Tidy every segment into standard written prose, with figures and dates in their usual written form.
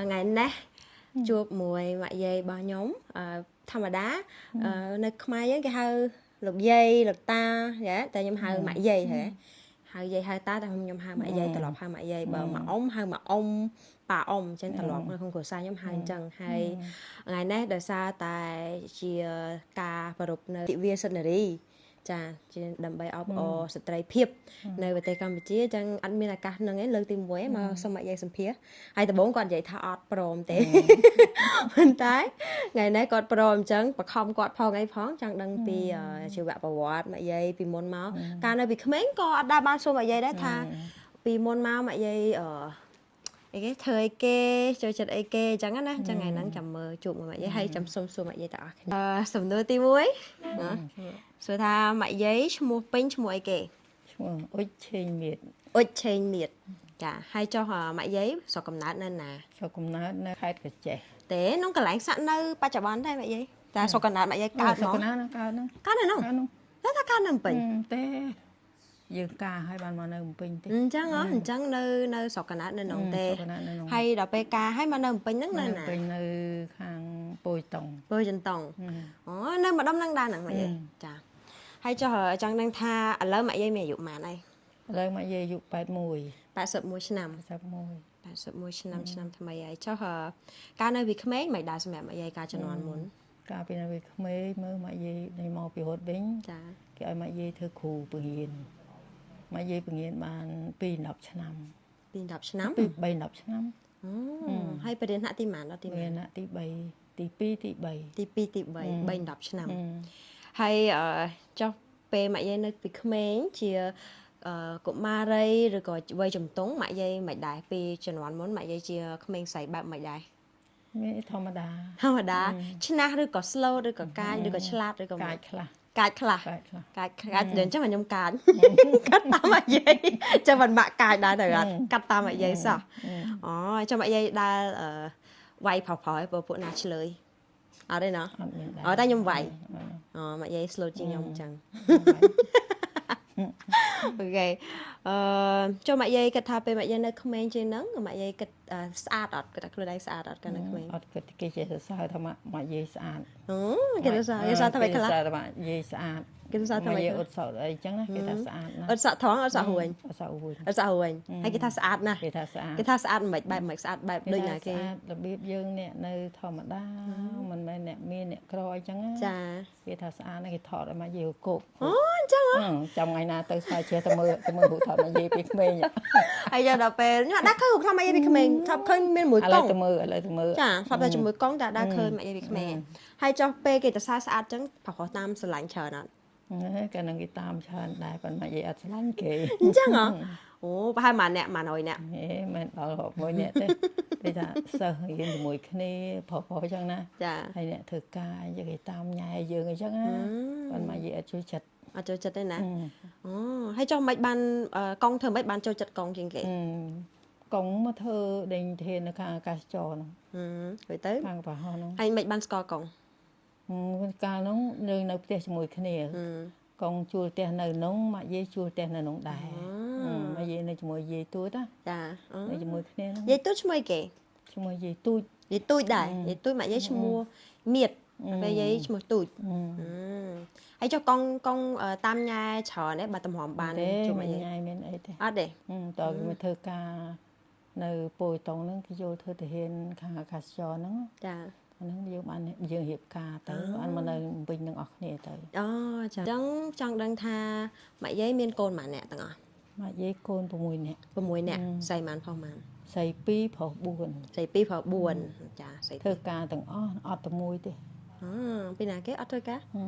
ថ្ងៃនេះជួបមួយម៉ាក់យាយរបស់ខ្ញុំអឺធម្មតាអឺនៅខ្មែរយើងគេហៅលោកយាយលោកតាយ៉ាតែខ្ញុំហៅម៉ាក់យាយហ៎ហៅយាយហៅតាតែខ្ញុំហៅម៉ាក់យាយត្រឡប់ហៅម៉ាក់យាយបើម៉ាក់អ៊ំហៅម៉ាក់អ៊ំប៉ាអ៊ំអញ្ចឹងត្រឡប់នៅក្នុងគ្រួសារខ្ញុំហៅអញ្ចឹងហើយថ្ងៃនេះដោយសារតែជាការប្រារព្ធនៅទិវាសិទ្ធិនារី ចាជាដើម្បីអបអរស្ត្រីភាពនៅប្រទេសកម្ពុជាអញ្ចឹងអត់មានឱកាសហ្នឹងឯងលើកទី1មកសុំម៉ាក់យាយសម្ភាសហើយដំបូងគាត់និយាយថាអត់ព្រមទេ ប៉ុន្តែថ្ងៃនេះគាត់ព្រមអញ្ចឹងបខំគាត់ផងអីផងចង់ដឹងពីជីវប្រវត្តិម៉ាក់យាយពីមុនមកកាលនៅពីក្មេងក៏អត់ដែលបានសួរម៉ាក់យាយដែរថាពីមុនមកម៉ាក់យាយអឺអីគេធ្វើអីគេចូលចិត្តអីគេអញ្ចឹងណាអញ្ចឹងថ្ងៃហ្នឹងចាំមើលជួបមួយម៉ាក់យាយហើយចាំសុំសួរម៉ាក់យាយទាំងអស់គ្នាអឺសំណួរទី1ណាសួរថាម៉ាក់យាយឈ្មោះពេញឈ្មោះអីគេ? ឈ្មោះអ៊ុចឆេងមៀត។ អ៊ុចឆេងមៀតចាហើយចុះម៉ាក់យាយស្រុកកំណើតនៅណា? ស្រុកកំណើតនៅខេត្តក្រចេះ។ ទេក្នុងកន្លែងសាក់នៅបច្ចុប្បន្នដែរម៉ាក់យាយតែស្រុកកំណើតម៉ាក់យាយកើត ស្រុក ហ្មង កំណើតហ្នឹងកើតហ្នឹង កើតនៅនោះ កើតនោះ តែថាកើតនៅភ្នំពេញ? ទេយើងការឲ្យបានមកនៅភ្នំពេញទេ អញ្ចឹងហ៎អញ្ចឹងនៅនៅស្រុកកំណើតនៅនោះទេ ស្រុកកំណើតនៅនោះ ហើយដល់ពេលការឲ្យមកនៅភ្នំពេញហ្នឹងនៅណា? ពេញនៅខាងពោធិតុង។ ពោធិចិនតុងអូនៅម្ដុំហ្នឹងដែរហ្នឹងម៉ាក់យាយចាហើយចុះចង់ដឹងថាឥឡូវម៉ាក់យាយមានអាយុប៉ុន្មានហើយ? ឥឡូវម៉ាក់យាយអាយុ81 81ឆ្នាំ 81 81ឆ្នាំឆ្នាំថ្មីហើយចុះកាលនៅពីក្មេងមិនដែរសម្រាប់ម៉ាក់យាយកាលជំនាន់មុន? កាលពីនៅវាក្មេងមើលម៉ាក់យាយនេះមកពីរត់វិញ ចា គេឲ្យម៉ាក់យាយធ្វើគ្រូបង្រៀនម៉ាក់យាយបង្រៀនបាន2 10ឆ្នាំ ពី10ឆ្នាំ ពី3 10ឆ្នាំ។ អូហើយបរិញ្ញាថ្នាក់ទីប៉ុន្មានដល់ទីប៉ុន្ មាន មាន? ថ្នាក់ទី3ទី2ទី3 ទី2ទី3 3 10ឆ្នាំហើយអឺចុះពេលម៉ាក់យាយនៅពីក្មេងជាអឺកុមារីឬក៏វ័យជំទង់ម៉ាក់យាយមិនដែរពីជំនាន់មុនម៉ាក់យាយជាក្មេងស្រីបែបមិនដែរ? មានធម្មតា។ ធម្មតាឆ្នះឬក៏ slow ឬក៏កាចឬក៏ឆ្លាតឬក៏ កាចខ្លះ។ កាចខ្លះ កាចខ្លះ កាចកាចអញ្ចឹងខ្ញុំកាចកាត់តាមម៉ាក់យាយចាំមិនម៉ាក់កាចដែរទៅអត់កាត់តាមម៉ាក់យាយសោះអូចាំម៉ាក់យាយដែលអឺវាយប្រប្រយបើពួកណាឆ្លើយអត់ទេណោះ? អត់មានដែរ។ អត់តែខ្ញុំវាយអូម៉ាក់យាយ slow ជាងខ្ញុំអញ្ចឹង okay អឺចុះម៉ាក់យាយគិតថាពេលម៉ាក់យាយនៅក្មេងជាងហ្នឹងម៉ាក់យាយគិតស្អាតអត់គិតថាខ្លួនឯងស្អាតអត់កាលនៅក្មេង? អត់គិតគេចេះសរសើរថាម៉ាក់ម៉ាក់យាយស្អាត។ អូគេសរសើរគេសរសើរថាម៉េចខ្លះ? គេសរសើរថាម៉ាក់យាយស្អាត។ គេសរសើរថាម៉េច យាយអត់សក់អីចឹងណាគេថាស្អាតណាស់ អត់សក់ថងអត់សក់រួញ អត់សក់រួញ អត់សក់រួញហើយគេថាស្អាតណាស់ គេថាស្អាត គេថាស្អាតមិនបែបមិនស្អាតបែបដូចណាគេ? ស្អាតរបៀបយើងអ្នកនៅធម្មតាមិនមែនអ្នកមានអ្នកក្រអីចឹងណា ចា គេថាស្អាតណាស់គេថតឲ្យម៉ាក់យាយគោក អូអញ្ចឹងហ៎ ចាំថ្ងៃណាទៅស្វាយជាទៅមើលទៅមើលរូបថតម៉ាក់យាយពីក្មេង ហើយយកដល់ពេលខ្ញុំអត់ដែរឃើញរូបថតម៉ាក់យាយពីក្មេងធ្លាប់ឃើញមានមួយក ឥឡូ ង វទៅមើលឥឡូវទៅមើល ចាធ្លាប់តែជាមួយកងតែដែរឃើញម៉ាក់យាយពីក្មេងហើយចុះពេលគេទៅសរស្អាតចឹងប្រហោះតាមស្រឡាញ់ច្រើនអត់? កាលហ្នឹងគេតាមច្រើនដែរប៉ុន្តែយាយអត់ស្រឡាញ់គេ អញ្ចឹងហ៎អូប្រហែលមួយអ្នកមួយអ្នក ហេមិនដល់រាប់មួយអ្នកទេគេថាសិស្សរៀនជាមួយគ្នាប្រុសប្រុសអញ្ចឹងណា ចា ហើយអ្នកធ្វើការអញ្ចឹងគេតាមញ៉ែយើងអញ្ចឹងណាប៉ុន្តែយាយអត់ជួយចិត្ត។ អត់ចូលចិត្តទេណាអូហើយចុះមិនបានកងធ្វើមិនបានចូលចិត្តកងជាងគេ? កងមកធ្វើដេញធាននៅខាងអាកាសចរហ្នឹង ហឺទៅ ខាងប្រហោះហ្នឹង ហើយមិនបានស្គាល់កង? កាលហ្នឹងយើងនៅផ្ទះជាមួយគ្នាកងជួលផ្ទះនៅនោះម៉ាក់យាយជួលផ្ទះនៅនោះដែរម៉ាក់យាយនៅជាមួយយាយទូចណា ចា នៅជាមួយគ្នាហ្នឹង យាយទូចឈ្មោះអីគេ? ឈ្មោះយាយទូច។ យាយទូចដែរយាយទូចម៉ាក់យាយឈ្មោះមៀតពេលយាយឈ្មោះទូចហើយចុះកងកងតាមញ៉ែច្រើនទេបើតម្រាំបាន ជួបម៉ាក់យាយញ៉ែមានអីទេ អត់ទេ តើគេមកធ្វើការនៅពោធិតុងហ្នឹងគេចូលធ្វើទាហានខាងអាកាសចរហ្នឹង ចា ហ្នឹងយើងបានយើងរៀបការទៅបានមកនៅវិញនឹងអស់គ្នាទៅ អូចាអញ្ចឹងចង់ដឹងថាម៉ាក់យាយមានកូនប៉ុន្មានអ្នកទាំងអស់? ម៉ាក់យាយកូន6នាក់ 6នាក់ស្រីប៉ុន្មានផងប៉ុន្មាន? ស្រី2ប្រុស4 ស្រី2ប្រុស4ចាស្រី ធ្វើការទាំងអស់អត់តែមួយទេ អឺពីណាគេអត់ធ្វើការ? អឺ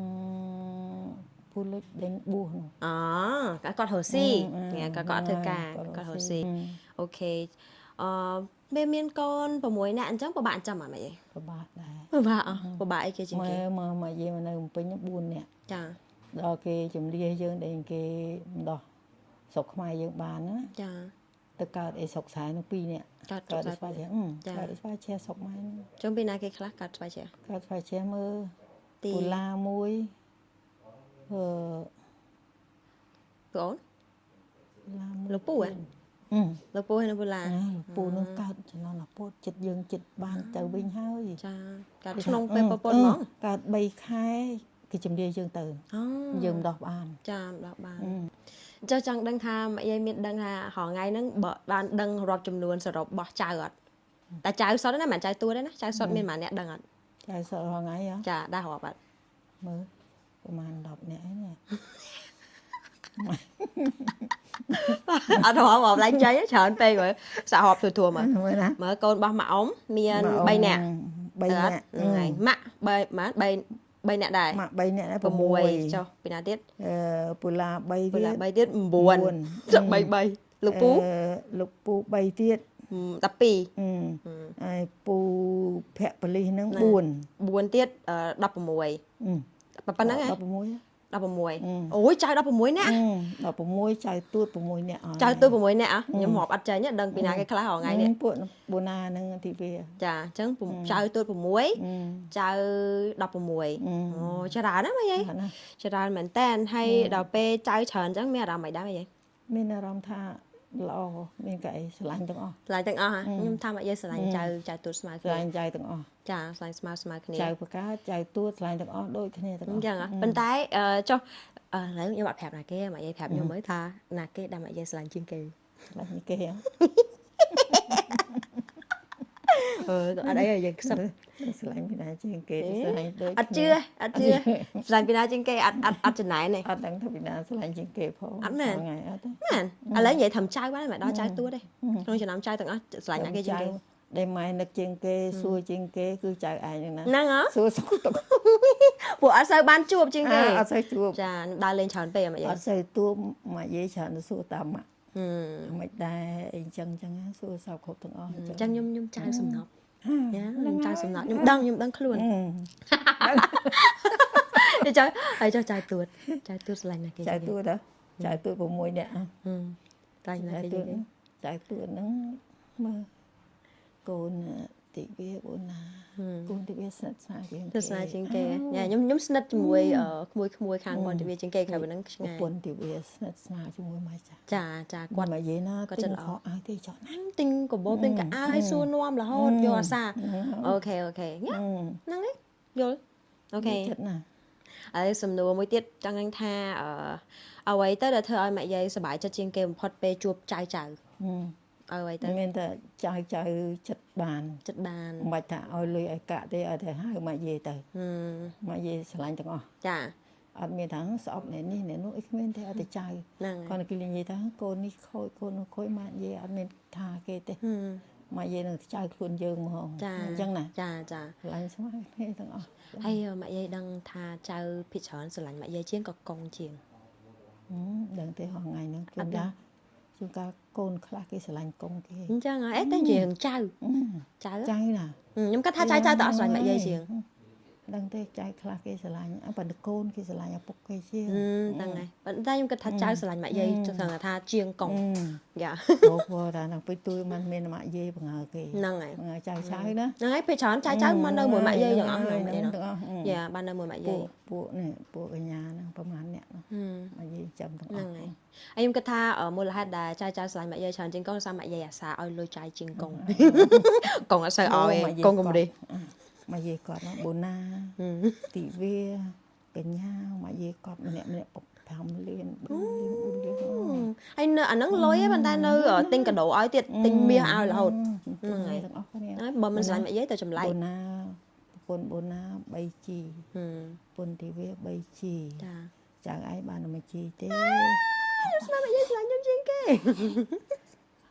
ពូលុចដេញបួសនោះ អូគាត់រស់ស៊ីគាត់គាត់អត់ធ្វើការគាត់រស់ស៊ី okay អឺពេលមានកូន6នាក់អញ្ចឹងពិបាកចាំអត់ម៉េច? ពិបាកដែរ ពិបាកអពិបាកអីគេជាងគេ? មើលមកមកយាយមកនៅភ្នំពេញ4នាក់ ចា ដល់គេជំលះយើងដែលគេម្ដោះស្រុកខ្មែរយើងបានណា ចា ទៅកើតអីស្រុកស្រែនោះ2នាក់ កើត កើតស្វាយជ្រះកើតស្វាយជ្រះស្រុកម៉ែ ចុងពីណាគេខ្លះកើតស្វាយជ្រះ? កើតស្វាយជ្រះមើលទីពូឡាមួយអឺ ប្អូនលោកពូហ៎? លោកពូហើយនៅពូឡា លោកពូនឹងកើតចំណងពតចិត្តយើងចិត្តបានទៅវិញហើយ ចាកើតក្នុងពេលពពតហ្មង កើត3ខែគេជំរាយើងទៅយើងមិនដោះបាន ចាមិនដោះបានចុះចង់ដឹងថាម៉ាក់យាយមានដឹងថារាល់ថ្ងៃហ្នឹងបើបានដឹងរាប់ចំនួនសរុបរបស់ចៅអត់តែចៅសុទ្ធណាមិនចៅទួទេណាចៅសុទ្ធមានប៉ុន្មានអ្នកដឹងអត់ ចៅសុទ្ធរាល់ថ្ងៃហ៎ ចាដែររាប់អត់ មើលប្រហែល10នាក់ហ្នឹង អត់រាប់រាប់ឡើងចេញច្រើនពេកមើលសាក់រាប់ទួទួមើល មើលណា មើលកូនរបស់ម៉ាក់អ៊ំមាន3នាក់ 3នាក់ ហ្នឹងហើយម៉ាក់3ម៉ាក់3 3នាក់ដែរ ម៉ាក់3នាក់ដែរ 6ចុះពីណាទៀត ពូឡា3ទៀត ពូឡា3ទៀត9ចុះ3 3លោកពូ លោកពូ3ទៀត 12 ហើយពូភពលិសហ្នឹង4 4ទៀត16ប៉ុណ្ណឹងហ៎ 16 16អូយចៅ16នាក់ 16ចៅទួត6នាក់ ចៅទួត6នាក់ខ្ញុំរាប់អត់ចេញដឹងពីណាគេខ្លះរាល់ថ្ងៃនេះ ពួកបូណាហ្នឹងទីវា ចាអញ្ចឹងចៅទួត6ចៅ16អូច្រើនណាស់ម៉េចច្រើនមែនតើហើយដល់ពេលចៅច្រើនអញ្ចឹងមានអារម្មណ៍មិនដែរម៉េច មានអារម្មណ៍ថាល្អមានកអីស្រឡាញ់ទាំងអស់ ស្រឡាញ់ទាំងអស់ខ្ញុំថាមកយាយស្រឡាញ់ចៅចៅទួតស្មើគ្នា ស្រឡាញ់ចៅទាំងអស់ ចាស្រឡាញ់ស្មើស្មើគ្នា ចៅបកាចៅទួតស្រឡាញ់ទាំងអស់ដូចគ្នាទាំងអស់ អញ្ចឹងប៉ុន្តែចុះឥឡូវខ្ញុំអត់ប្រាប់ណាគេមកយាយប្រាប់ខ្ញុំមើលថាណាគេដែលមកយាយស្រឡាញ់ជាងគេ ស្រឡាញ់គេ អឺអត់អីយើងខ្សឹប ស្រឡាញ់ពីណាជាងគេស្រឡាញ់ដូច អត់ជឿអត់ជឿស្រឡាញ់ពីណាជាងគេអត់អត់អត់ចំណែនទេ អត់ដឹងថាពីណាស្រឡាញ់ជាងគេផង អត់មែន ថ្ងៃអត់ទេ មែនឥឡូវនិយាយធ្វើចៅបានមិនដល់ចៅទួតទេក្នុងចំណោមចៅទាំងអស់ស្រឡាញ់ណាគេជាងគេ ដែលម៉ែនឹកជាងគេសួរជាងគេគឺចៅឯងហ្នឹងណា ហ្នឹងហ៎ សួរសុខទុក្ខ ពួកអត់សូវបានជួបជាងគេ អត់សូវជួប ចាដើរលេងច្រើនពេកអត់ អត់សូវទួម៉ាក់យាយច្រើនសួរតាមម៉ាក់មិនដែរអីចឹងចឹងសួរសោកគ្រប់ទាំងអស់ អញ្ចឹងខ្ញុំចៅសំណប់ខ្ញុំចៅសំណប់ខ្ញុំដឹងខ្ញុំដឹងខ្លួនចៅហើយចុះចៅទួតចៅទួតស្រឡាញ់ណាគេ ចៅទួតចៅទួត6នាក់ ស្រឡាញ់ណាគេ ចៅទួតហ្នឹងមើលកូនតិវាបូណាកូនតិវាស្និទ្ធស្នាលជាង គេស្នាលជាងគេញ៉ាខ្ញុំស្និទ្ធជាមួយក្មួយក្មួយខាងកូនតិវាជាងគេក្រៅពីហ្នឹងឆ្ងាយ ប្រពន្ធតិវាស្និទ្ធស្នាលជាមួយម៉ែចា ចាចាគាត់ មកនិយាយណាគាត់ចិត្តខោអាវទេចុះណា ទិញកាបូបទិញកៅអៅឲ្យសួរនាំរហូតយកអាសា OK OK ហ្នឹងឯងយល់ OK ចិត្តណា ហើយសំណួរមួយទៀតចង់ដឹងថាអ្វីទៅដែលធ្វើឲ្យម៉ាក់យាយសប្បាយចិត្តជាងគេបំផុតពេលជួបចៅចៅអ្វីទៅ មានតែចៅចៅចិត្តបាន ចិត្តបាន មិនបាច់ថាឲ្យលុយឲ្យកាក់ទេឲ្យតែហៅម៉ាក់យាយទៅម៉ាក់យាយស្រឡាញ់ទាំងអស់ ចា អត់មានថាស្អប់អ្នកនេះអ្នកនោះអីគ្មានទេអត់តែចៅគាត់គេនិយាយថាកូននេះខូចកូននោះខូចម៉ាក់យាយអត់មានថាគេទេម៉ាក់យាយនឹងចៅខ្លួនយើងហ្មងអញ្ចឹងណា ចាចា ស្រឡាញ់ស្មើគ្នាទាំងអស់ ហើយម៉ាក់យាយដឹងថាចៅភិកច្រើនស្រឡាញ់ម៉ាក់យាយជាងក៏កងជាង ដឹងទេហងៃហ្នឹងជួនកាលជួនកាលកូនខ្លះគេស្រឡាញ់កងគេ អញ្ចឹងហ៎តែនិយាយរឿងចៅចៅ ចៅណា ខ្ញុំគិតថាចៅចៅតើអត់ស្រឡាញ់ម៉ាក់យាយជាង ដឹងទេចៅខ្លះគេស្រឡាញ់ប៉ុន្តែកូនគេស្រឡាញ់ឪពុកគេជាង ហ្នឹងហើយប៉ុន្តែខ្ញុំគិតថាចៅស្រឡាញ់ម៉ាក់យាយចង់ថាជាងកងយ៉ា ព្រោះព្រោះថានឹងពេលទួយมันមានម៉ាក់យាយបង្ហើគេ ហ្នឹងហើយ បង្ហើចៅចៅណា ហ្នឹងហើយពេលច្រើនចៅចៅមកនៅមួយម៉ាក់យាយទាំងអស់ហ្នឹងទាំងអស់យ៉ាបាននៅមួយម៉ាក់យាយ ពួកនេះពួកកញ្ញាហ្នឹងប្រហែលអ្នកហ្នឹងម៉ាក់យាយចាំទាំងអស់ ហ្នឹងហើយហើយខ្ញុំគិតថាមូលហេតុដែលចៅចៅស្រឡាញ់ម៉ាក់យាយច្រើនជាងកងសារម៉ាក់យាយអាសាឲ្យលុយចៅជាងកងកងអត់សូវឲ្យកងកំរិះ ម៉ាក់យាយគាត់ហ្នឹងបូណាទីវាកញ្ញាម៉ាក់យាយគាត់ម្នាក់ម្នាក់5លាន3លាន4លាន ហើយនៅអាហ្នឹងលុយឯងប៉ុន្តែនៅទិញកាដូឲ្យទៀតទិញមាសឲ្យរហូត ហ្នឹងហើយទាំងអស់គ្នា ហើយបើមិនស្រឡាញ់ម៉ាក់យាយទៅចម្លែក បូណាប្រពន្ធបូណា 3G ប្រពន្ធទីវា 3G ចា ចៅឯងបាន1 G ទេ ខ្ញុំស្មានម៉ាក់យាយស្រឡាញ់ខ្ញុំជាងគេ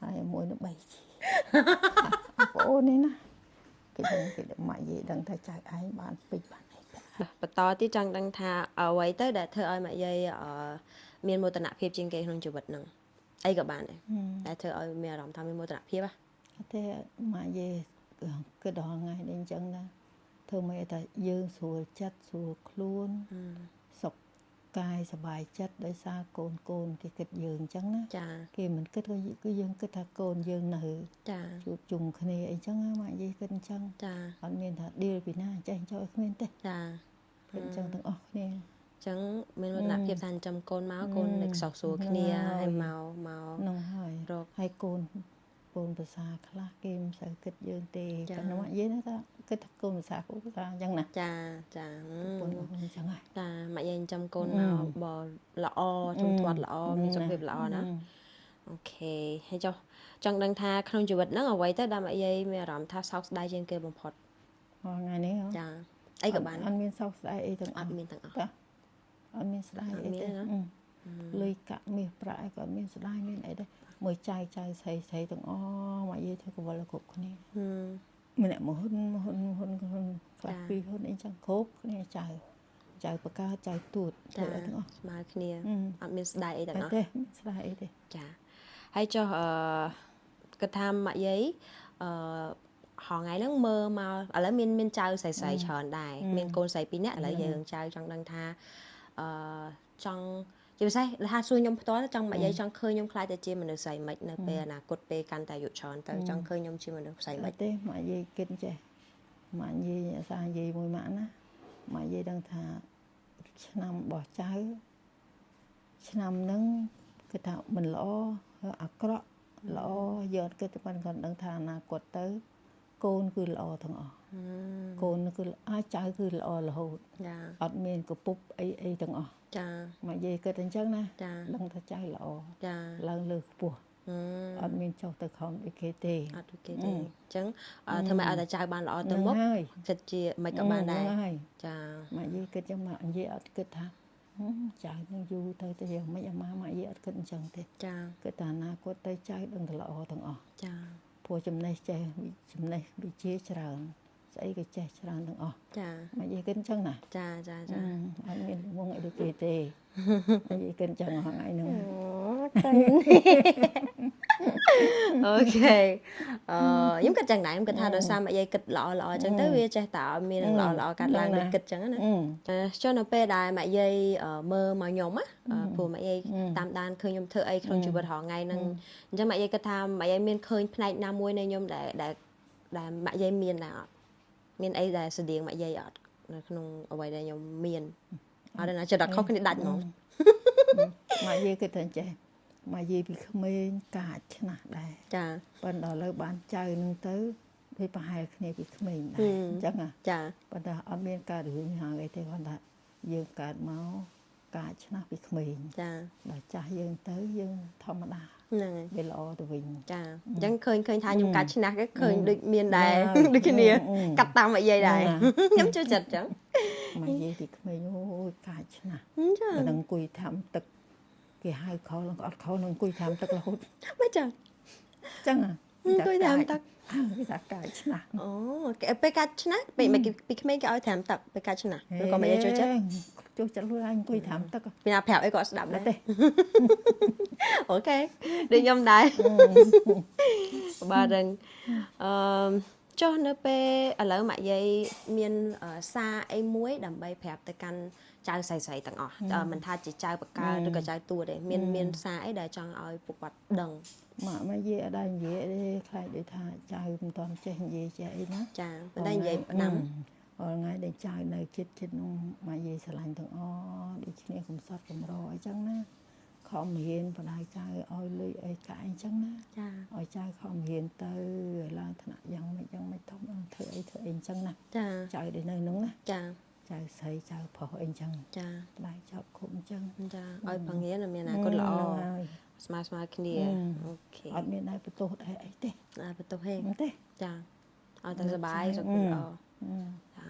ហើយមួយនោះ 3G បងអូននេះណាគេដឹងគេម៉ាក់យាយដឹងថាចៅឯងបានពេជ្របានអី បន្តទៀតចង់ដឹងថាអ្វីទៅដែលធ្វើឲ្យម៉ាក់យាយមានមោទនភាពជាងគេក្នុងជីវិតហ្នឹងអីក៏បានដែរតែធ្វើឲ្យមានអារម្មណ៍ថាមានមោទនភាពហ៎ អត់ទេម៉ាក់យាយគិតដល់ថ្ងៃនេះអញ្ចឹងណាធ្វើម៉េចថាយើងស្រួលចិត្តស្រួលខ្លួនសុខកាយសប្បាយចិត្តដោយសារកូនកូនគេគិតយើងអញ្ចឹងណា ចា គេមិនគិតក៏គឺយើងគិតថាកូនយើងនៅ ចា ជួបជុំគ្នាអីចឹងម៉ាក់យាយគិតអញ្ចឹង ចា អត់មានថាឌីលពីណាចេះចោលគ្មានទេ ចា គិតអញ្ចឹងទាំងអស់គ្នា ចឹងមានមោទនភាពថាចិញ្ចឹមកូនមកកូននឹកសោះសួរគ្នាហើយមកមក ហ្នឹងហើយ រក ហើយកូនកូនភាសាខ្លះគេមិនសូវគិតយើងទេប៉ុន្តែមកនិយាយថាគិតថាកូនភាសាកូនភាសាអញ្ចឹងណា ចាចា កូនអញ្ចឹងហ៎ ចាម៉ាក់យាយចិញ្ចឹមកូនមកបើល្អជំធាត់ល្អមានសុខភាពល្អណា OK ហើយចុះចង់ដឹងថាក្នុងជីវិតហ្នឹងអ្វីទៅដែលម៉ាក់យាយមានអារម្មណ៍ថាសោកស្ដាយជាងគេបំផុត ថ្ងៃនេះ ចាអីក៏បាន អត់មានសោកស្ដាយអីទាំង អត់មានទាំងអស់ អត់មានស្ដាយអីទេលុយកាក់មាសប្រាក់អីក៏អត់មានស្ដាយមានអីដែរមួយចៅចៅស្រីស្រីទាំងអស់មកយាយធ្វើកវលគ្រប់គ្នាម្នាក់មួយហ៊ុនមួយហ៊ុនហ៊ុនហ៊ុនខ្លះពីរហ៊ុនអីចឹងគ្រប់គ្នាចៅចៅបកាចៅទួតធ្វើអីទាំងអស់ស្មើគ្នាអត់មានស្ដាយអីទាំងអស់ទេមានស្ដាយអីទេ ចាហើយចុះអឺគិតថាម៉ាក់យាយអឺហងៃហ្នឹងមើលមកឥឡូវមានមានចៅស្រីស្រីច្រើនដែរមានកូនស្រីពីរនាក់ឥឡូវយើងចៅចង់ដឹងថាអឺចង់ជាពិសេសថាសួរខ្ញុំផ្ទាល់ចង់មកយាយចង់ឃើញខ្ញុំខ្លាចទៅជាមនុស្សស្រីមិននៅពេលអនាគតពេលកាន់តែអាយុច្រើនទៅចង់ឃើញខ្ញុំជាមនុស្សស្រីមិន ទេមកយាយគិតចេះមកយាយអាសាយាយមួយម៉ាក់ណាមកយាយដឹងថាឆ្នាំរបស់ចៅឆ្នាំហ្នឹងគឺថាមិនល្អអាក្រក់ល្អយកគិតតែប៉ុន្តែគាត់ដឹងថាអនាគតទៅកូនគឺល្អទាំងអស់កូនគឺអាចចៅគឺល្អរហូត ចា អត់មានកពុបអីអីទាំងអស់ ចា មកយាយគិតអញ្ចឹងណា ចា ដឹងថាចៅល្អ ចា ឡើងលើខ្ពស់អត់មានចុះទៅខំដូចគេទេ អត់ដូចគេទេអញ្ចឹងធ្វើម៉េចឲ្យតែចៅបានល្អទៅមុខគិតជាមិនក៏បានដែរចា មកយាយគិតចឹងមកនិយាយអត់គិតថាចៅនឹងយូរទៅទៅយ៉ាងម៉េចអាម៉ាមកយាយអត់គិតអញ្ចឹងទេ ចា គិតថាអនាគតទៅចៅដឹងតែល្អទាំងអស់ ចា ព្រោះចំណេះចេះចំណេះវិជាច្រើនស្អីក៏ចេះច្រើនទាំងអស់ ចា មកនិយាយគិតអញ្ចឹងណា ចាចាចា អត់មានវងអីដូចគេទេនិយាយគិតអញ្ចឹងថ្ងៃហ្នឹង OK អឺខ្ញុំគិតចឹងដែរខ្ញុំគិតថាដោយសារមកយាយគិតល្អល្អអញ្ចឹងទៅវាចេះតែឲ្យមានល្អល្អកាត់ឡើងដូចគិតចឹងណាចុះនៅពេលដែលមកយាយមើលមកខ្ញុំណាព្រោះមកយាយតាមដានឃើញខ្ញុំធ្វើអីក្នុងជីវិតរាល់ថ្ងៃហ្នឹងអញ្ចឹងមកយាយគិតថាមកយាយមានឃើញផ្នែកណាមួយនៃខ្ញុំដែលដែលដែលមកយាយមានដែរអត់មានអីដែលស្តៀងមកយាយអត់នៅក្នុងអ្វីដែលខ្ញុំមានអត់ណាចិត្តដល់ខុសគ្នាដាច់ហ្មង មកយាយគិតថាចេះមកយាយពីក្មេងកាចឆ្នះដែរ ចា ប៉ុន្តែដល់ឥឡូវបានចៅនឹងទៅវាប្រហែលគ្នាពីក្មេងដែរអញ្ចឹង ចា ប៉ុន្តែអត់មានកើតរឿងហើយអីទេគាត់ថាយើងកើតមកកាចឆ្នះពីក្មេង ចា ដល់ចាស់យើងទៅយើងធម្មតា ហ្នឹងហើយ វាល្អទៅវិញ ចាអញ្ចឹងឃើញឃើញថាខ្ញុំកាចឆ្នះគេឃើញដូចមានដែរដូចគ្នាកាត់តាមអាយាយដែរខ្ញុំចូលចិត្តអញ្ចឹង មកយាយពីក្មេងអូយកាចឆ្នះ ចា មិនអង្គុយធ្វើទឹកគេហៅខោនឹងអត់ខោនឹងអង្គុយធ្វើទឹករហូត មិនចឹង ចឹង អង្គុយធ្វើទឹក គេថាកាចឆ្នះ អូគេពេលកាចឆ្នះពេលមកពីក្មេងគេឲ្យត្រាំទឹកពេលកាចឆ្នះឬក៏មកយាយចូលចិត្ត ចូលចិត្តខ្លួនឯងអង្គុយត្រាំទឹក ពីណាប្រាប់អីក៏ស្ដាប់ដែរ ទេ OK ដូចខ្ញុំដែរបាទដឹងអឺចុះនៅពេលឥឡូវម៉ាក់យាយមានសារអីមួយដើម្បីប្រាប់ទៅកាន់ចៅស្រីៗទាំងអស់មិនថាជាចៅបកើឬក៏ចៅទួទេមានមានសារអីដែលចង់ឲ្យពួកគាត់ដឹង ម៉ាក់មកយាយអត់ដែរនិយាយទេខ្លាចដូចថាចៅមិនទាន់ចេះនិយាយចេះអីណា ចាប៉ុន្តែនិយាយផ្ដាំ រាល់ថ្ងៃដែលចៅនៅចិត្តចិត្តនោះម៉ាក់យាយស្រឡាញ់ទាំងអស់ដូចគ្នាកំសត់កំរអីចឹងណាខំរៀនបដៅចៅឲ្យលុយអីកាអីចឹងណា ចា ឲ្យចៅខំរៀនទៅឲ្យឡើងថ្នាក់យ៉ាងម៉េចយ៉ាងម៉េចធំធ្វើអីធ្វើអីចឹងណា ចា ចៅដែលនៅនោះណា ចា ចៅស្រីចៅប្រុសអីចឹង ចា ដៃចាប់គ្រប់អញ្ចឹង ចាឲ្យបង្រៀនឲ្យមានអនាគតល្អស្មើស្មើគ្នា OK អត់មានដែរបន្ទោសដែរអីទេ អត់បន្ទោសទេ ទេ ចាឲ្យតែសប្បាយសុខភាពល្អចា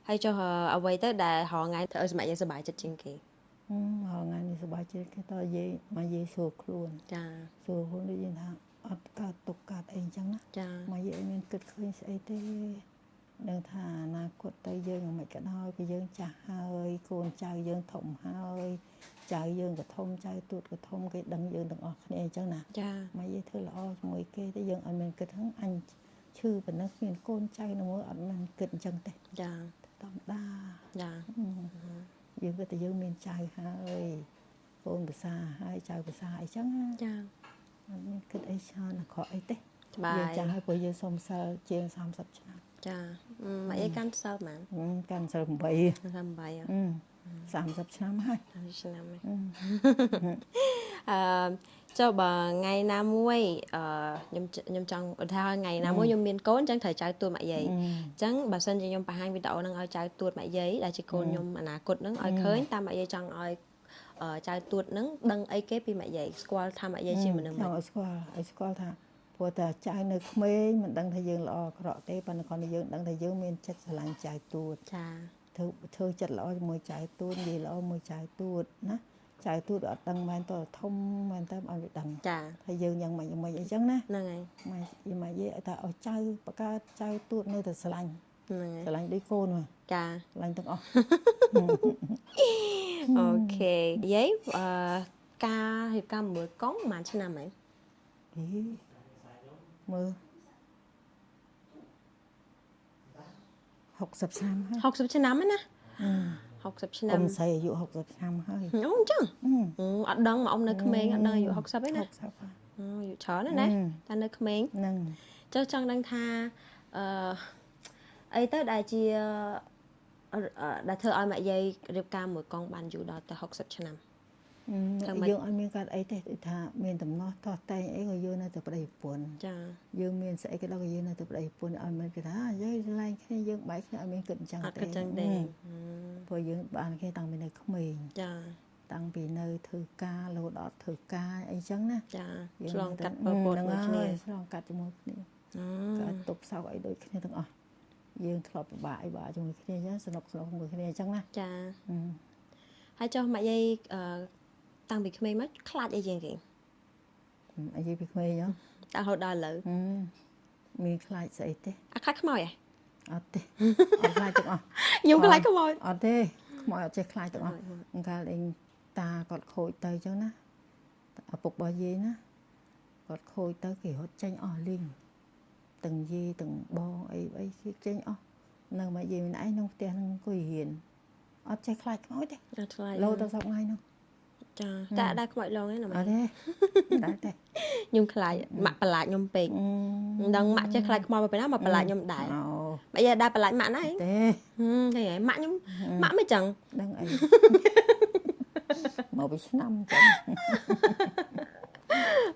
ហើយចុះអ្វីទៅដែលរាល់ថ្ងៃធ្វើឲ្យសម្រាប់យើងសប្បាយចិត្តជាងគេ រាល់ថ្ងៃនេះសប្បាយចិត្តគេតយាយមកយាយសួរខ្លួន ចា សួរខ្លួនដូចយើងថាអត់កើតទុកកើតអីអញ្ចឹងណា ចា មកយាយមានគិតឃើញស្អីទេដឹងថាអនាគតទៅយើងមិនក៏ដោយពីយើងចាស់ហើយកូនចៅយើងធំហើយចៅយើងក៏ធំចៅទួតក៏ធំគេដឹងយើងទាំងអស់គ្នាអញ្ចឹងណា ចា មកយាយធ្វើល្អជាមួយគេទៅយើងអត់មានគិតហ្នឹងអញឈឺប៉ុណ្ណឹងគ្មានកូនចៅនៅមើលអត់មានគិតអញ្ចឹងទេ ចា ធម្មតា ចា យើងគិតតែយើងមានចៅហើយកូនភាសាហើយចៅភាសាអីចឹងណា ចា អត់មានគិតអីច្រើនអាក្រក់អីទេ បាយ យើងចាស់ហើយព្រោះយើងសុំសិលជាង30ឆ្នាំ ចាម៉ាក់យាយកាន់សិលហ្មង កាន់សិល8 សិល8 30ឆ្នាំហើយ 30ឆ្នាំហើយអឺចុះបើថ្ងៃណាមួយអឺខ្ញុំចង់ឧទាហរណ៍ថ្ងៃណាមួយខ្ញុំមានកូនអញ្ចឹងត្រូវចៅទួតម៉ាក់យាយអញ្ចឹងបើសិនជាខ្ញុំបង្ហាញវីដេអូហ្នឹងឲ្យចៅទួតម៉ាក់យាយដែលជាកូនខ្ញុំអនាគតហ្នឹងឲ្យឃើញតាមម៉ាក់យាយចង់ឲ្យចៅទួតហ្នឹងដឹងអីគេពីម៉ាក់យាយស្គាល់ថាម៉ាក់យាយជាមនុស្សម៉េច ចង់ឲ្យស្គាល់ឲ្យស្គាល់ថាព្រោះតែចៅនៅក្មេងមិនដឹងថាយើងល្អអាក្រក់ទេប៉ុន្តែគ្រាន់តែយើងដឹងថាយើងមានចិត្តស្រឡាញ់ចៅទួត ចា ធ្វើចិត្តល្អជាមួយចៅទួតនិយាយល្អមួយចៅទួតណាចៅទួតអត់ដឹងមែនតើធំមែនតើឲ្យវាដឹង ចា ថាយើងយ៉ាងម៉េចយ៉ាងម៉េចអីចឹងណា ហ្នឹងហើយ ម៉ែម៉ែយាយឲ្យថាឲ្យចៅបកើតចៅទួតនៅតែស្រឡាញ់ ហ្នឹងហើយ ស្រឡាញ់ដូចកូនមក ចា ស្រឡាញ់ទាំងអស់ OK យាយអឺការរៀបការមួយកុងប្រហែលឆ្នាំហី អីមើល60ឆ្នាំហើយ 60ឆ្នាំហ្នឹងណា60ឆ្នាំ អ៊ំស្រីអាយុ60ឆ្នាំហើយ អូអញ្ចឹងអូអត់ដឹងមកអ៊ំនៅក្មេងអត់ដឹងអាយុ60ទេណា 60ហើយ អូអាយុច្រើនណាស់ណាតែនៅក្មេង ហ្នឹង ចុះចង់ដឹងថាអឺអីទៅដែលជាដែលធ្វើឲ្យម៉ាក់យាយរៀបការមួយកងបានយូរដល់ទៅ60ឆ្នាំ ធ្វើម៉េច យើងអត់មានកាត់អីទេដូចថាមានតំណោះតោះតែងអីក៏យើងនៅតែប្តីប្រពន្ធ ចា យើងមានស្អីក៏ដល់ក៏យើងនៅតែប្តីប្រពន្ធឲ្យមិនគេថាយាយស្រឡាញ់គ្នាយើងបែកគ្នាអត់មានគិតអញ្ចឹង អត់ ទេ គិតចឹងទេ ព្រោះយើងបានគ្នាតាំងពីនៅក្មេង ចា តាំងពីនៅធ្វើការរហូតដល់ធ្វើការអីចឹងណា ចា យើង ឆ្លងកាត់ពពតមួយគ្នា ឆ្លងកាត់ជាមួយគ្នា អូ ក៏ទប់សោកអីដូចគ្នាទាំងអស់យើងធ្លាប់ពិបាកអីបាក់ជាមួយគ្នាអញ្ចឹងសនុកសនុកជាមួយគ្នាអញ្ចឹងណា ចាហើយចុះម៉ាក់យាយអឺតាំងពីក្មេងមកខ្លាចអីជាងគេ អាយពីក្មេងហ៎ តារហូតដល់ឥឡូវ មានខ្លាចស្អីទេ អាខ្លាចខ្មោចហ៎ អត់ទេអត់ខ្លាចទាំងអស់ ខ្ញុំខ្លាចខ្មោច អត់ទេខ្មោចអត់ចេះខ្លាចទាំងអស់កាលឯងតាគាត់ខូចទៅអញ្ចឹងណាឪពុករបស់យាយណាគាត់ខូចទៅគេរត់ចេញអស់លីងទាំងយាយទាំងបងអីអីគេចេញអស់នៅមកយាយម្នាក់ឯងក្នុងផ្ទះហ្នឹងអង្គុយរៀនអត់ចេះខ្លាចខ្មោចទេ អត់ខ្លាច លោដល់សប្តាហ៍ថ្ងៃហ្នឹង ចាតែដែរខ្មោចឡងឯណាម៉ា អត់ទេដែរទេ ខ្ញុំខ្លាចម៉ាក់ប្រឡាចខ្ញុំពេកមិនដឹងម៉ាក់ចេះខ្លាចខ្មោចមកពីណាមកប្រឡាចខ្ញុំដែរ អូ ម៉ាក់យាយដែរប្រឡាចម៉ាក់ណាឯង ទេ ហឹមឃើញហើយម៉ាក់ខ្ញុំម៉ាក់មិនចឹង ដឹងអីមកពីឆ្នាំចឹង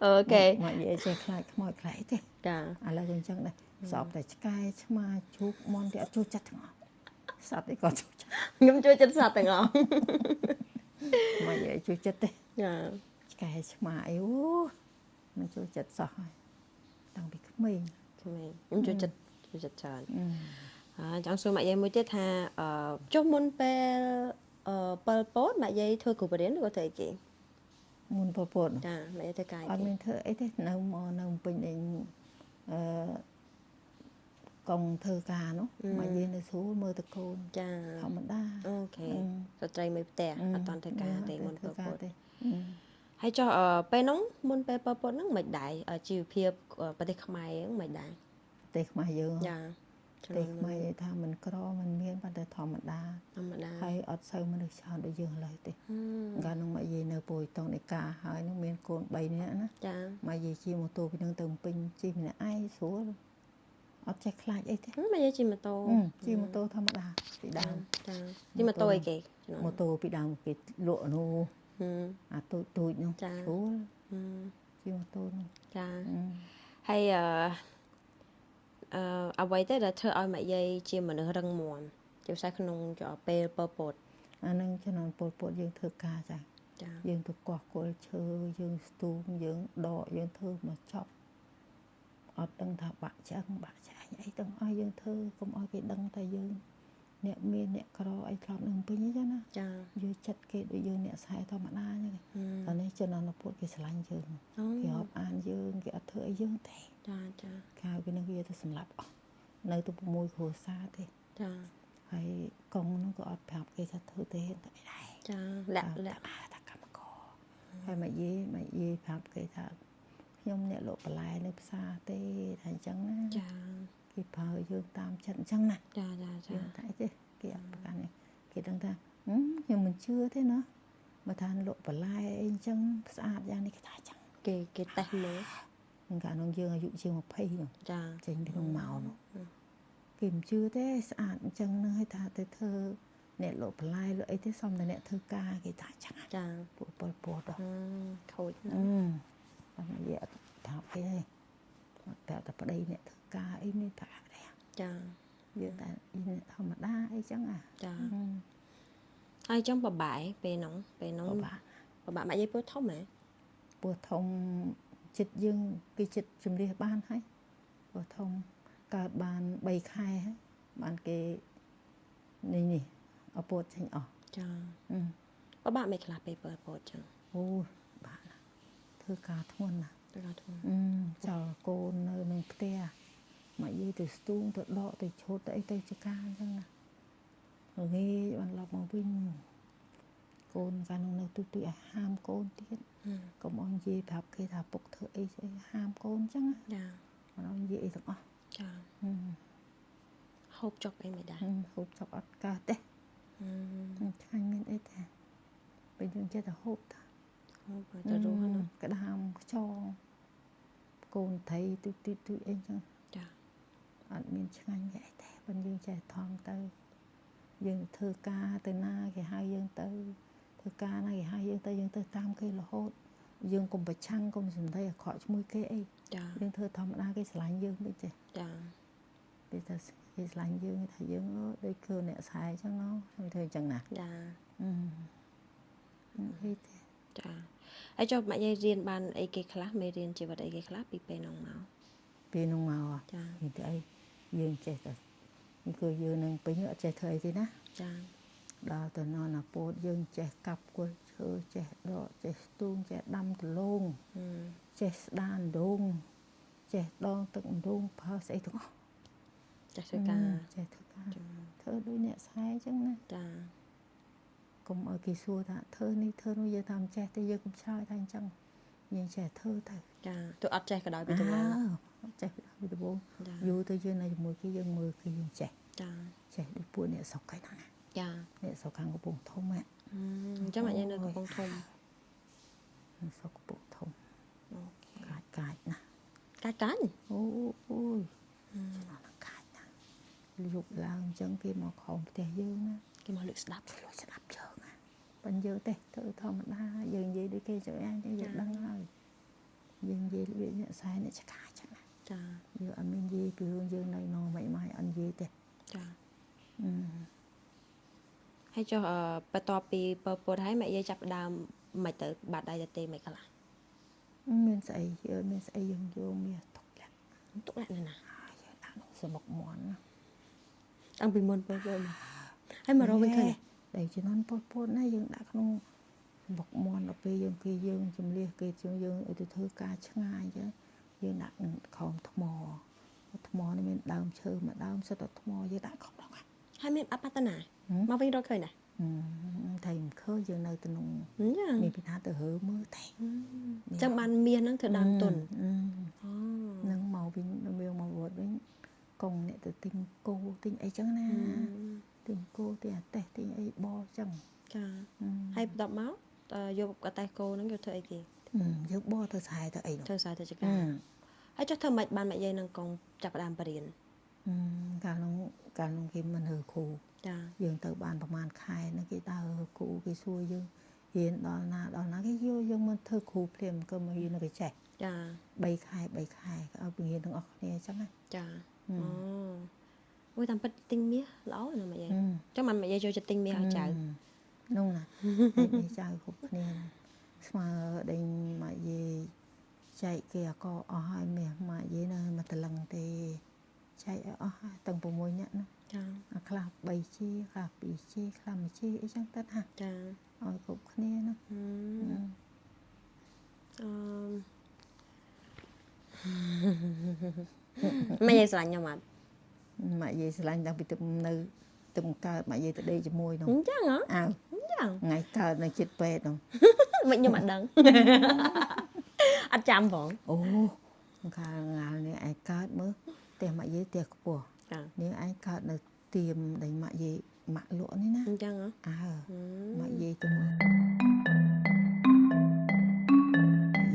OK មកនិយាយចេះខ្លាចខ្មោចខ្លាចទេ ចា ឥឡូវក៏អញ្ចឹងដែរសពតែឆ្កែឆ្មាជ្រូកមន់គេអត់ចូលចិត្តទាំងអស់សត្វអីក៏ចូលចិត្ត ខ្ញុំជួយចិត្តសត្វទាំងអស់ មកនិយាយចូលចិត្តទេ ចា ឆ្កែឆ្មាអីអូមិនចូលចិត្តសោះហើយតាំងពីក្មេង ក្មេងខ្ញុំជួយចិត្តជួយចិត្តច្រើនអើចង់សួរម៉ាក់យាយមួយទៀតថាអឺចុះមុនពេលអឺពិលពតម៉ាក់យាយធ្វើគ្រូបរិញ្ញាឬក៏ធ្វើអីគេ មុនពពត ចាម៉ាក់យាយធ្វើការអីគេ អត់មានធ្វើអីទេនៅមកនៅពេញឯងអឺកងធ្វើការនោះមកយាយនៅស្រួលមើលតកូន ចា ធម្មតា OK ស្ត្រីមេផ្ទះអត់តាន់ធ្វើការទេមុនពិលពត ទេ ហើយចុះពេលហ្នឹងមុនពេលប៉ុលពតហ្នឹងមិនដែរជីវភាពប្រទេសខ្មែរហ្នឹងមិនដែរ ប្រទេសខ្មែរយើង ចា ប្រទេសខ្មែរថាមិនក្រមិនមានប៉ុន្តែធម្មតា ធម្មតា ហើយអត់សូវមនុស្សច្រើនដូចយើងឡើយទេកាលនោះមកយាយនៅពយតងនៃការហើយនោះមានកូន3នាក់ណា ចា មកយាយជិះម៉ូតូពីនឹងទៅពេញជិះម្នាក់ឯងស្រួលអត់ចេះខ្លាចអីទេ មកយាយជិះម៉ូតូ ជិះម៉ូតូធម្មតាពីដើម ចាជិះម៉ូតូអីគេ ម៉ូតូពីដើមគេលក់នោះអាទូចទូចនោះស្រួលជិះម៉ូតូនោះ ចាហើយអឺអឺអ្វីទៅដែលធ្វើឲ្យម៉ាក់យាយជាមនុស្សរឹងមាំជាពិសេសក្នុងពេលប៉ុលពត អានឹងជំនាន់ប៉ុលពតយើងធ្វើការចា ចា យើងទៅកោះគល់ឈើយើងស្ទូងយើងដកយើងធ្វើមកចប់អត់ដឹងថាបាក់ឆ្អឹងបាក់ឆ្អែងអីទាំងអស់យើងធ្វើកុំឲ្យគេដឹងថាយើងអ្នកមានអ្នកក្រអីធ្លាប់នឹងពេញអញ្ចឹងណា ចា យើងចិត្តគេដូចយើងអ្នកខ្សែធម្មតាអញ្ចឹងតនេះជំនាន់ពុតគេស្រឡាញ់យើងគេរាប់អានយើងគេអត់ធ្វើអីយើងទេ ចាចា ក្រៅពីនឹងវាទៅសម្លាប់អស់នៅទៅ6គ្រួសារទេ ចា ហើយកងនោះក៏អត់ប្រាប់គេថាធ្វើទេតែអីដែរ ចាលាក់លាក់ ថាកម្មករហើយមកយាយមកយាយប្រាប់គេថាខ្ញុំអ្នកលក់បន្លែនៅផ្សារទេថាអញ្ចឹងណា ចា គេប្រើយើងតាមចិត្តអញ្ចឹងណា ចាចាចា យើងតែអីទេគេអត់ប្រកាន់ទេគេដឹងថាខ្ញុំមិនជឿទេណាបើថាលក់បន្លែអីអញ្ចឹងស្អាតយ៉ាងនេះគេថាអញ្ចឹង គេគេតេស្តមើល កាលនោះយើងអាយុជាង20នោះ ចា ចេញពីក្នុងម៉ោនោះគេមិនជឿទេស្អាតអញ្ចឹងនឹងឲ្យថាទៅធ្វើ អ្នកលក់បន្លែលក់អីទេសំតែអ្នកធ្វើការគេថាចឹងណា ចា ពួកប៉ុលពតហ៎ អឺខូច អឺតែនិយាយអត់ថាគេទេអត់ប្រាប់តែប្តីអ្នកធ្វើការអីនេះប្រាប់ទេ ចា យើងតែអ្នកធម្មតាអីចឹងអា ចាហើយចឹងបបាយពេលហ្នឹងពេលហ្នឹង ពិបាក ពិបាកម៉ាក់យាយពោះធំហ៎ ពោះធំចិត្តយើងគេចិត្តជំនះបានហើយពោះធំកើតបាន3ខែហើយបានគេនេះនេះអពតចេញអស់ ចា អឺ ពិបាកមិនខ្លះពេលបើពោតចឹង អូយបាក់ណាស់ធ្វើការធ្ងន់ណាស់ ទៅដល់ធ្ងន់ អឺចោលកូននៅនឹងផ្ទះមកយាយទៅស្ទូងទៅដកទៅឈុតទៅអីទៅចការអញ្ចឹងណាល្ងាចបានឡប់មកវិញកូនកាលនោះនៅទូចទូចឲ្យហាមកូនទៀតកុំឲ្យនិយាយប្រាប់គេថាពុកធ្វើអីស្អីហាមកូនអញ្ចឹងណា ចា មិនឲ្យនិយាយអីទាំងអស់ ចា ហឹម ហូបចុកអីមិនដែរ ហឹមហូបចុកអត់កើតទេ អឺ ហឹមឆ្ងាញ់មានអីទេពេលយើងចេះតែហូបតា ហូបឲ្យទៅរស់ណា ក្តាមខ្យងកូនត្រីទូចទូចទូចអីចឹង ចា អត់មានឆ្ងាញ់មានអីទេប៉ុន្តែយើងចេះថំទៅយើងធ្វើការទៅណាគេហៅយើងទៅធ្វើការណាគេហៅយើងទៅយើងទៅតាមគេរហូតយើងកុំប្រឆាំងកុំសម្ដីអាក្រក់ជាមួយគេអី ចា យើងធ្វើធម្មតាគេស្រឡាញ់យើងមិនចេះ ចា ពេលថាគេស្រឡាញ់យើងគេថាយើងអឺដូចគឺអ្នកស្រែអញ្ចឹងណោះហើយធ្វើអញ្ចឹងណា ចា អឺអីទេ ចាហើយចុះម៉ាក់យាយរៀនបានអីគេខ្លះមេរៀនជីវិតអីគេខ្លះពីពេលហ្នឹងមក ពេលនោះមកហ៎ ចា មានតែអីយើងចេះតែគឺយើងនឹងពេញអត់ចេះធ្វើអីទេណា ចា ដល់ទៅនរណាពោតយើងចេះកាប់គល់ឈើចេះដកចេះស្ទូងចេះដាំដលង អឺ ចេះស្ដារដងចេះដងទឹកដងផលស្អីទាំងអស់ ចេះធ្វើការ ចេះធ្វើការធ្វើដូចអ្នកស្រែអញ្ចឹងណា ចា កុំឲ្យគេសួរថាធ្វើនេះធ្វើនោះយើងថាមិនចេះទេយើងកុំឆ្លើយថាអញ្ចឹងយើងចេះធ្វើទៅ ចាទោះអត់ចេះក៏ដោយពីដំបូង អត់ចេះពីដំបូង ចា យូរទៅយើងនៅជាមួយគេយើងមើលគេយើងចេះ ចា ចេះដូចពួកអ្នកស្រុកឯហ្នឹងណា ចា អ្នកស្រុកខាងកំពង់ធំហ៎ អញ្ចឹងម៉ាក់យាយនៅកំពង់ធំ អ្នកស្រុកកំពង់ធំ OK កាចកាចណាស់ កាច់កាច់ អូអូយជំនាន់ហ្នឹងកាចណាស់យប់ឡើងអញ្ចឹងគេមកខំផ្ទះយើងណា គេមកលើកស្ដាប់ គេលួចស្ដាប់យើងណាប៉ុន្តែយើងទេធ្វើធម្មតាយើងនិយាយដូចគេចុះអញយើងដឹងហើយយើងនិយាយរបៀបអ្នកស្រែអ្នកឆ្កាចឹងណា ចា យើងអត់មាននិយាយពីរឿងយើងនៅនមិនមកអត់និយាយទេ ចា អឺ ហើយចុះអឺបន្ទាប់ពីពពតហើយម៉ាក់យាយចាប់ផ្ដើមមិនទៅបាត់ដៃទៅទេមិនខ្លះ មានស្អីយើងមានស្អីយើងយកមាសទុកលាក់ ទុកលាក់នៅណា ហើយយើងដាក់ក្នុងសមុកមន់ណា តាំងពីមុនពពតមកហើយមករកវិញឃើញទេ ដែលជំនាន់ប៉ុលពតណាយើងដាក់ក្នុងបុកមន់ដល់ពេលយើងគេយើងជំលះគេជាងយើងឲ្យទៅធ្វើការឆ្ងាយអញ្ចឹងយើងដាក់ខោមថ្មថ្មនេះមានដើមឈើមួយដើមសិតតែថ្មយើងដាក់ខោមហ្នឹង ហើយមានអបតនាមកវិញរកឃើញណា ថៃមិនឃើញយើងនៅក្នុង ចា មានពីណាទៅរើមើលទេ អញ្ចឹងបានមាសហ្នឹងធ្វើដើមទុន អឺ អូ នឹងមកវិញវាមកវត្តវិញកងអ្នកទៅទិញគោទិញអីចឹងណាទិញគោទិញអាតេះទិញអីបចឹង ចាហើយបន្ទាប់មកតើយកកតេះគោហ្នឹងយកធ្វើអីគេ យើងបទៅស្រែទៅអីនោះ ធ្វើស្រែទៅចការហើយចុះធ្វើម៉េចបានម៉ាក់យាយនឹងកងចាប់ផ្ដើមបរៀន កាលនោះកាលនោះគេមិនរើគ្រូ ចា យើងទៅបានប្រហែលខែហ្នឹងគេដើរគ្រូគេសួរយើងរៀនដល់ណាដល់ណាគេយកយើងមិនធ្វើគ្រូភ្លាមក៏មករៀននៅគេចេះ ចា 3ខែ3ខែគេឲ្យបង្រៀនទាំងអស់គ្នាអញ្ចឹងណា ចាអូអូយតាមពិតទិញមាសល្អណាស់ម៉ាក់យាយចឹងបានម៉ាក់យាយចូលចិត្តទិញមាសឲ្យចៅ នោះណា នេះចៅគ្រប់គ្នាហ្នឹងស្មើដេញម៉ាក់យាយចែកគេអកអស់ហើយមាសម៉ាក់យាយនៅមកតលឹងទេចែកឲ្យអស់ហើយទាំង6នាក់នោះ ចា អាខ្លះ3ជាខ្លះ2ជាខ្លះ1ជាអីចឹងទៅណា ចា ឲ្យគ្រប់គ្នាណា អឺអឺម៉ាក់យាយស្រឡាញ់ខ្ញុំអត់ ម៉ាក់យាយស្រឡាញ់តាំងពីទឹកនៅទឹកកើតម៉ាក់យាយទៅដេកជាមួយនោះ អញ្ចឹងហ៎ អើ អញ្ចឹង ថ្ងៃកើតនៅចិត្តពេទ្យនោះ មិនខ្ញុំអត់ដឹងអត់ចាំផង អូកាលងាលនេះឯងកើតមើលផ្ទះម៉ាក់យាយផ្ទះខ្ពស់ ចា នេះឯងកើតនៅទៀមដែលម៉ាក់យាយម៉ាក់លក់នេះណា អញ្ចឹងហ៎ អើ ហឹ ម៉ាក់យាយទៅមើល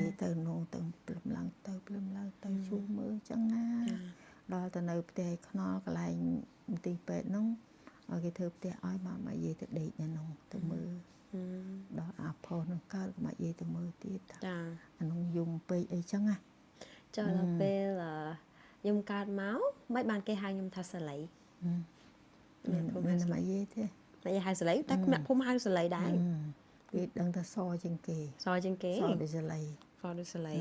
យាយទៅនោះទៅព្រលឹមឡើងទៅព្រលឹមឡើងទៅជួមើលអញ្ចឹងណា ចា ដល់ទៅនៅផ្ទះខ្នល់កន្លែងមន្ទីរពេទ្យនោះ ឲ្យគេធ្វើផ្ទះឲ្យមកម៉ាក់យាយទៅដេកនៅនោះទៅមើលដល់អាផុសនឹងកើតក៏ម៉ាក់យាយទៅមើលទៀតថា ចា អានោះយំពេកអីចឹងណា ចុះដល់ពេលខ្ញុំកើតមកមិនបានគេហៅខ្ញុំថាសលី មានមានម៉ាក់យាយទេ ម៉ាក់យាយហៅសលីតែអ្នកភូមិហៅសលីដែរ គេដឹងថាសជាងគេ សជាងគេ សដូចសលី សដូចសលី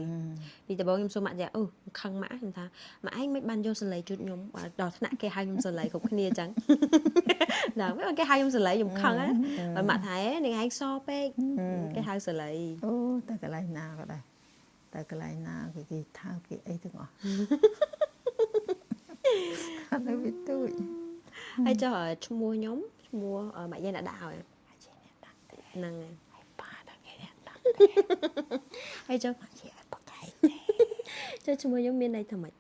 ពីដំបូងខ្ញុំសួរម៉ាក់យាយអូខឹងម៉ាក់ខ្ញុំថាម៉ាក់ឯងមិនបានយកសលីជូតខ្ញុំដល់ថ្នាក់គេហៅខ្ញុំសលីគ្រប់គ្នាអញ្ចឹងដល់មិនគេហៅខ្ញុំសលីខ្ញុំខឹងណាបើម៉ាក់ថានាងឯងសពេកគេហៅសលី អូតែកន្លែងណាក៏ដែរតែកន្លែងណាគេគេថើបគេអីទាំងអស់អត់នៅវាទូច ហើយចុះឈ្មោះខ្ញុំឈ្មោះម៉ាក់យាយអ្នកដាក់ឲ្យ ហើយជាអ្នកដាក់ទេ ហ្នឹងហើយ ហើយប៉ាដល់គេអ្នកដាក់ ហើយចុះ ជាអត់ប្រកែកទេ ចុះឈ្មោះខ្ញុំមានន័យថាម៉េច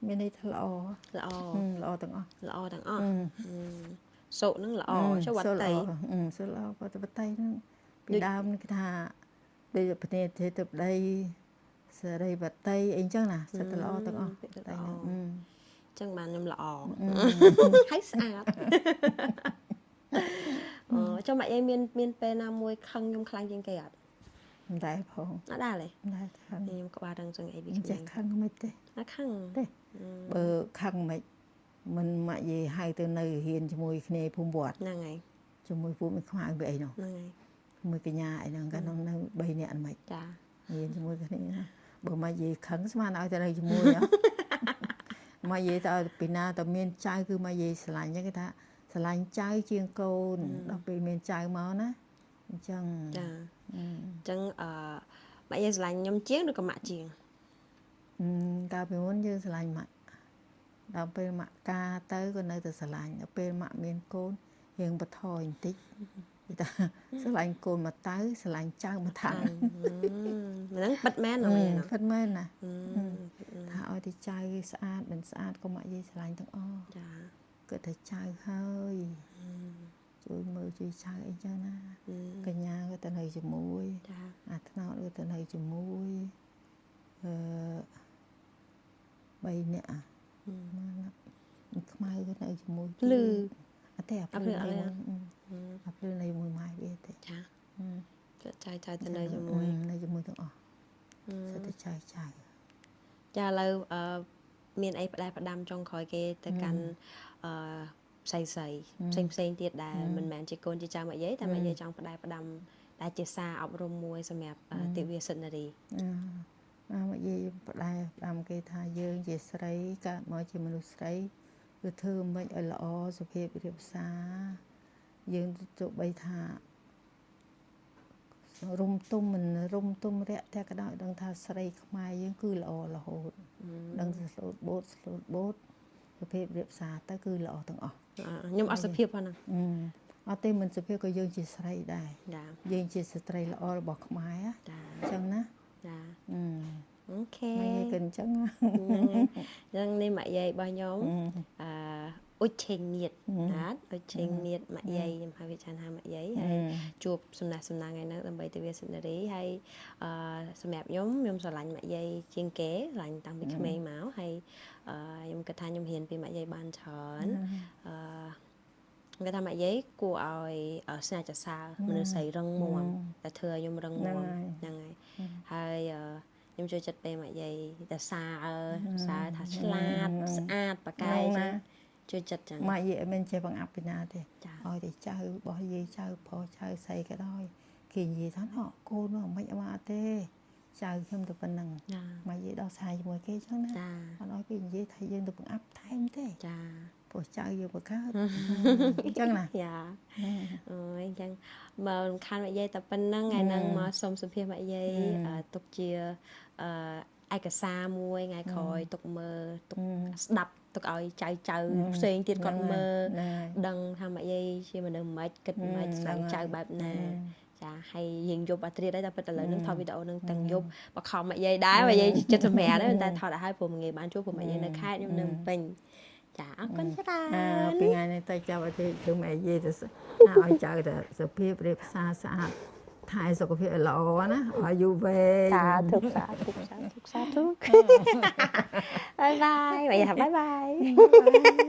មានន័យថាល្អ ល្អ ល្អទាំងអស់ ល្អទាំងអស់សូកហ្នឹងល្អចុះវត្តតី សូល្អវត្តតីហ្នឹងពីដើមគេថាដូចប្រធានទេទប្តីសេរីវតីអីចឹងណាសិតតែល្អទាំងអស់តែហ្នឹង ចឹងបានខ្ញុំល្អហើយស្អាតអូចុះម៉ាក់យាយមានពេលណាមួយខឹងខ្ញុំខ្លាំងជាងគេអត់ មិនដែរផង អត់ដែរទេ មិនដែរខឹង ខ្ញុំក្បាលរឹងជាងអីពីក្មេង ចេះខឹងមិនទេ អត់ខឹង ទេបើខឹងមិនមិនម៉ាក់យាយហៅទៅនៅរៀនជាមួយគ្នាភូមិវត្ត ហ្នឹងហើយ ជាមួយពួកមីខ្មៅវាអីនោះ ហ្នឹងហើយ មួយកញ្ញាអីហ្នឹងកាលនោះនៅ3នាក់មិន ចា រៀនជាមួយគ្នាណាបើម៉ាក់យាយខឹងស្មានឲ្យទៅនៅជាមួយហ៎ ម៉ាក់យាយទៅឲ្យពីណាទៅមានចៅគឺម៉ាក់យាយស្រឡាញ់ហ្នឹងគេថាស្រឡាញ់ចៅជាងកូនដល់ពេលមានចៅមកណាអញ្ចឹង ចាអញ្ចឹងអឺម៉ាក់យាយស្រឡាញ់ខ្ញុំជាងឬក៏ម៉ាក់ជាង កាលពីមុនយើងស្រឡាញ់ម៉ាក់ដល់ពេលម៉ាក់ការទៅក៏នៅតែស្រឡាញ់ដល់ពេលម៉ាក់មានកូនរៀងបន្ថយបន្តិចគេថាស្រឡាញ់កូនមកទៅស្រឡាញ់ចៅមកថាំង ហ្នឹងពិតមែនហ៎ម៉ាក់យាយ ពិតមែនណាថាឲ្យតែចៅស្អាតមិនស្អាតក៏ម៉ាក់យាយស្រឡាញ់ទាំងអស់ ចា គិតថាចៅហើយជួយមើលជួយចៅអីចឹងណាកញ្ញាក៏ទៅនៅជាមួយ ចា អាថ្នោតក៏ទៅនៅជាមួយអឺ3នាក់ខ្មៅក៏នៅជាមួយ ភ្លឺ អត់ទេអាភ្លឺនៅអាភ្លឺនៅជាមួយម៉ែវាទេ ចាចៅចៅទៅនៅជាមួយ នៅជាមួយទាំងអស់សិតតែចៅចៅ ចាឥឡូវអឺមានអីផ្ដែផ្ដាំចុងក្រោយគេទៅកាន់អឺស្រីស្រីផ្សេងផ្សេងទៀតដែលមិនមែនជាកូនជាចៅម៉ាក់យាយតែម៉ាក់យាយចង់ផ្ដែផ្ដាំដែលជាសារអប់រំមួយសម្រាប់ទិវាសិទ្ធិនារី អាម៉ាក់យាយផ្ដែផ្ដាំគេថាយើងជាស្រីកើតមកជាមនុស្សស្រីគឺធ្វើមិនឲ្យល្អសុភាពរៀបសារយើងទោះបីថារុំទុំមិនរុំទុំរាក់តែក៏ដោយដឹងថាស្រីខ្មែរយើងគឺល្អរហូតដឹងថាស្លូតបូតស្លូតបូតសុភាពរៀបសារទៅគឺល្អទាំងអស់ ខ្ញុំអត់សុភាពផងហ្នឹង អត់ទេមិនសុភាពក៏យើងជាស្រីដែរ ចា យើងជាស្ត្រីល្អរបស់ខ្មែរ ចា អញ្ចឹងណា ចា okay ម៉ាក់យាយក៏អញ្ចឹង ហ្នឹងហើយអញ្ចឹងនេះម៉ាក់យាយរបស់ខ្ញុំអឺអ៊ុចឆេងនៀតណាអ៊ុចឆេងនៀតម៉ាក់យាយខ្ញុំហៅវាច្រើនថាម៉ាក់យាយហើយជួបសំណេះសំណាងថ្ងៃហ្នឹងដើម្បីទិវាសិទ្ធិនារីហើយអឺសម្រាប់ខ្ញុំខ្ញុំស្រឡាញ់ម៉ាក់យាយជាងគេស្រឡាញ់តាំងពីក្មេងមកហើយអឺខ្ញុំគិតថាខ្ញុំរៀនពីម៉ាក់យាយបានច្រើនអឺខ្ញុំគិតថាម៉ាក់យាយគួរឲ្យស្នេហ៍ចសើមនុស្សស្រីរឹងមាំតែធ្វើឲ្យខ្ញុំរឹងមាំហ្នឹងហើយហើយខ្ញុំចូលចិត្តពេលម៉ាក់យាយតែសារថាឆ្លាតស្អាតប៉ាកែចឹងចូលចិត្តចឹង ម៉ាក់យាយអត់មានចេះបង្អាប់ពីណាទេឲ្យតែចៅរបស់យាយចៅប្រុសចៅស្រីក៏ដោយគេនិយាយថាណកូននោះមិនអត់ទេចៅខ្ញុំទៅប៉ុណ្ណឹងម៉ាក់យាយដោះស្រាយជាមួយគេចឹងណាអត់ឲ្យគេនិយាយថាយើងទៅបង្អាប់ថែមទេ ចា ព្រោះចៅយើងបង្កើតអញ្ចឹងណា យ៉ាអូយអញ្ចឹងបើរំខានម៉ាក់យាយតែប៉ុណ្្នឹងថ្ងៃហ្នឹងមកសុំសម្ភាសម៉ាក់យាយទុកជាអឺឯកសារមួយថ្ងៃក្រោយទុកមើលទុកស្ដាប់ទុកឲ្យចៅចៅផ្សេងទៀតគាត់មើលដឹងថាម៉ាក់យាយជាមនុស្សមិនគិតមិនស្ដាងចៅបែបណាចាហើយយើងយប់អាត្រៀតដែរតែពិតឥឡូវនឹងថតវីដេអូនឹងទាំងយប់បខំម៉ាក់យាយដែរម៉ាក់យាយចិត្តសម្រាប់ដែរតែថតឲ្យហើយព្រោះងាយបានជួបព្រោះម៉ាក់យាយនៅខេត្តខ្ញុំនៅពេញចាអរគុណច្រើន ពីថ្ងៃនេះទៅចាប់ឲ្យធ្វើម៉ែយាយទៅឲ្យចៅទៅសុភាពរៀបសារស្អាតថែសុខភាពឲ្យល្អណាឲ្យយូរវែង សាធុសាធុសាធុសាធុ bye bye ម៉ាក់យាយថា bye bye.